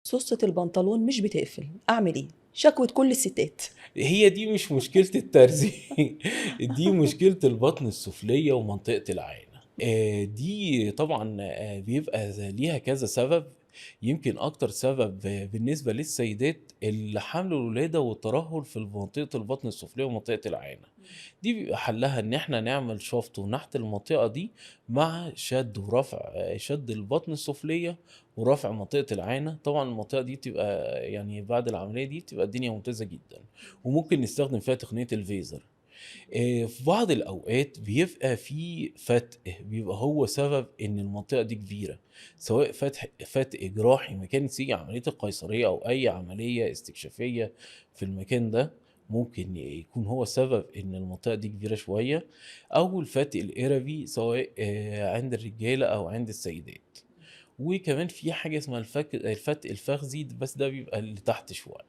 سوسة البنطلون مش بتقفل، أعمل إيه؟ شكوى كل الستات. هي دي مش مشكلة الترزي. دي مشكلة البطن السفلية ومنطقة العانة. دي طبعًا بيبقى ليها كذا سبب، يمكن أكتر سبب بالنسبة للسيدات الحمل والولادة والترهل في منطقة البطن السفلية ومنطقة العانة. دي بيبقى حلها إن إحنا نعمل شفط ونحت المنطقة دي مع شد ورفع شد البطن السفلية ورفع منطقة العانة. طبعًا المنطقة دي بتبقى يعني بعد العملية دي بتبقى الدنيا ممتازة جدًا، وممكن نستخدم فيها تقنية الفيزر. في بعض الأوقات بيبقى في فتق، بيبقى هو سبب إن المنطقة دي كبيرة، سواء فتق جراحي مكان سي عملية القيصرية أو أي عملية استكشافية في المكان ده، ممكن يكون هو سبب إن المنطقة دي كبيرة شوية، أو الفتق الإربي سواء عند الرجالة أو عند السيدات. وكمان في حاجة اسمها الفتق الفخذي، بس ده بيبقى لتحت شوية.